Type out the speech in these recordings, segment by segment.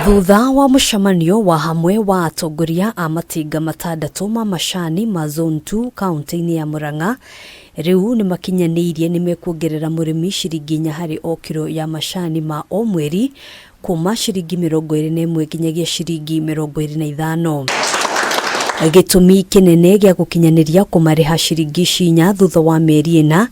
Thutha wa mũcemanio wa hamwe wa atongoria a matinga matandatũ ma macani ma Zone 2 kaunti-inĩ ya Murang'a, rĩu nĩ makinyanĩirie nĩ mekuongerera mũrĩmi ciringi inya harĩ o kiro ya macani ma o mweri kuma ciringi 21 nginyagia ciringi 25. Gĩtũmi kĩnene gĩa gũkinyanĩria kũmarĩha ciringi ici inya thutha wa mĩeri ĩna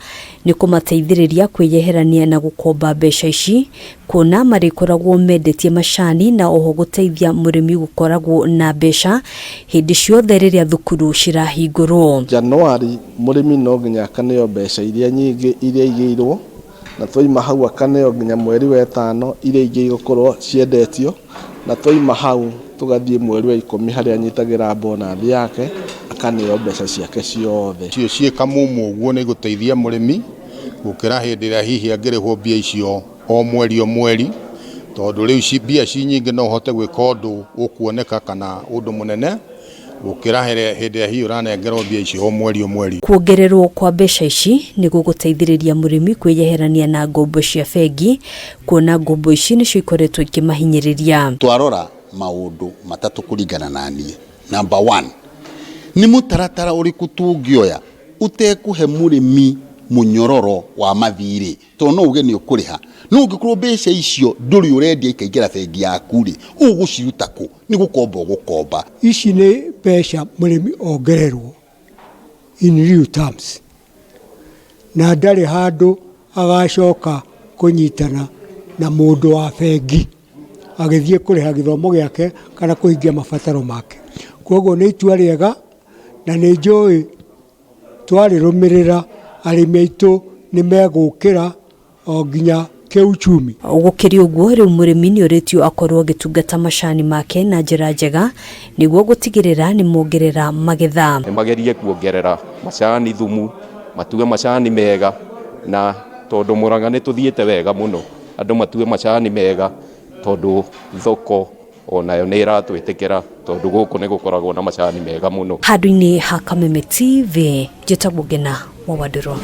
nĩ kũmateithĩrĩria kwĩyeherania na gũkomba mbeca ici kuona marĩkoragwo mendetie macani na oho gũteithia mũrĩmi gũkoragwo na mbeca hĩndĩ ciothe rĩrĩa thukuru cirahingũrwo. Januari mũrĩmi no nginya akaneo mbeca iria nyingĩ iria igĩirwo, na twaima hau akaneo nginya mweri wa ĩtano iria ingĩ igũkorwo ciendetio, na twaima hau tũgathiĩ mweri wa ikũmi harĩa anyitagĩra bonathi yake akaneo mbeca ciake ciothe. Icio ciĩ kamumu ũguo nĩ igũteithia mũrĩmi gũkĩra hĩndĩ ĩrĩa hihi angĩrĩhwo mbia icio o mweri o mweri, tondũ rĩu mbia ci nyingĩ no ũhote gwĩka ũndũ ũkuoneka kana ũndũ mũnene gũkĩra hĩndĩ ĩrĩa hihi ũranengerwo mbia icio o mweri o mweri. Kuongererwo kwa mbeca ici nĩ gũgũteithĩrĩria mũrĩmi kwĩyeherania na ngombo cia bengi, kuona ngombo ici nĩcio ikoretwo ikĩmahinyĩrĩria. Twarora maũndũ matatũ kũringana na niĩ. Number one, nĩ mũtaratara ũrĩkũ tũngĩoya ũtekũhe mũrĩmi mũnyororo wa mathirĩ? Tondũ no uge nĩ ũkũrĩha, no ũngĩkorwo mbeca icio ndũrĩ ũrendia ikaingĩra bengi yaku rĩ, ũgũciruta kũ? Nĩ gũkomba ũgũkomba. Ici nĩ mbeca mũrĩmi ongererwo in real terms, na ndarĩ handũ agacoka kũnyitana na mũndũ wa bengi agĩthiĩ kũrĩha gĩthomo gĩake kana kũhingia mabataro make. Kwoguo nĩ itua rĩega na nĩ njũĩ twarĩrũmĩrĩra arĩmi aitũ nĩ megũkĩra o nginya kĩuchumi. Gũkĩrĩ ũguo, rĩu mũrĩmi nĩ orĩtio akorwo agĩtungata macani make na njĩra njega nĩguo gũtigĩrĩra nĩ mongerera magetha. Nĩ magerie kuongerera macani thumu, matue macani mega, na tondũ Mũrang'a nĩ tũthiĩte wega mũno, andũ matue macani mega tondũ thoko onayo nĩ ĩratwĩtĩkĩra tondũ gũkũ nĩ gũkoragwo na macani mega mũno. Handũ-inĩ ha Kameme TV, njĩtagwo Ngena wa Wandũrũ.